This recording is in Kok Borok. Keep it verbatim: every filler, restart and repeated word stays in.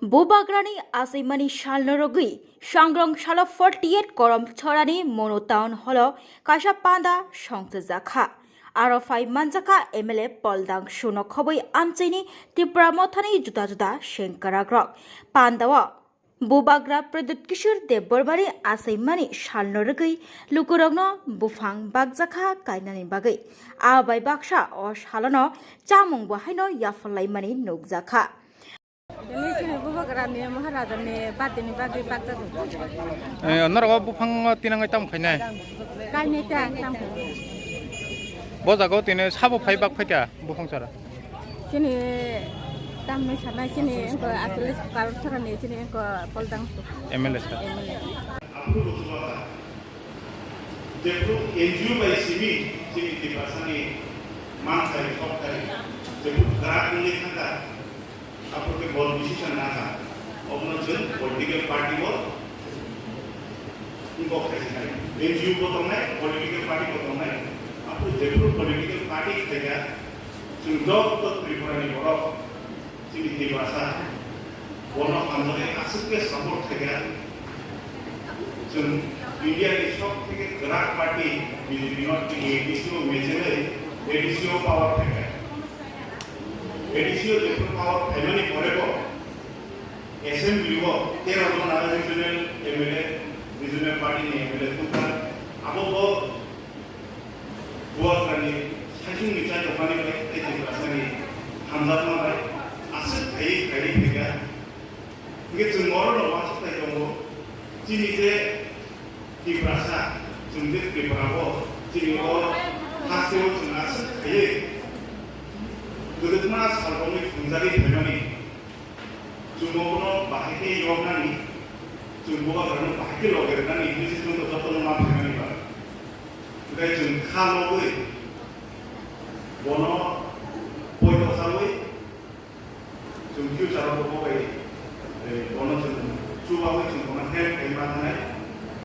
Bubagrani achaimani salno rwgwi Sangrong salo forty eight Korom Chorani Mono Town Hall o kaisa panda songchajak kha. Aro phai manjakha M L A Poldang Suno khobwi amchaini Tipra Mothani juda juda sengkrakrok. Pandao Bubagra Pradyut Kishore Debbarmani achaimani salno rwgwi lukurokno buphang bakjakha kainani bagwi. Abai baksa o salono chamung bo haino yapharlaimani nukjakha. Tini chini Bubagrani Maharajani birthday ni bagwi bakjago. Eh, norok o buphang o tinangwi tamo khainai? Kainai ta ang tamo. Bo jaga o tini sabo phai bak phaikha buphang sara? Chini tamni sanai chini engko Acholish Karon Sarani chini engko Poldang M L A sir. M L A. Jephru N G O bai simi chini Tiprasani manthai, sokthai, jephru kwrak wngwi thangkha, aphuru khe bol decision nakha, obono chwng political party bo wngkok khaisi nai. N G O bo tongnai, political party bo tongnai, aphuru jephru political party khaikha, chwng joto Tripurani borok, chini Tiprasa, bono hamjaknai aswk khe support khaikha. Chwng India ni sok theke kwrak party B J P no tini A D C o mechenwi A D C o power phaikha. A D C o jephru power phaimani pore bo assembly o tero jona regional M L A, regional party ni M L A tubukha. Abo bo Bubagrani saichungni chaitokmani bai tei Tiprasani hamjakma bai aswk khaiwi khaiwi phaikha. Hwnkhe chwng oro no uansuk nai tongo, chini je Tiprasa, chwng je Tripura o, chini o hasteo chwng aswk khaiwi kwdwkma sal romwi thwngjagwi phaimani. Chwng bono bahai khe yoknani, chwng Bubagrano bahai khe loge rwnani hwnwi se chwngno jotono ma phaimani ba. Hwnkhe chwng kha logwi bono poito saui chwng future-o bo bai, eh, bono chwng chubaui chwng bono help khai ma thanai.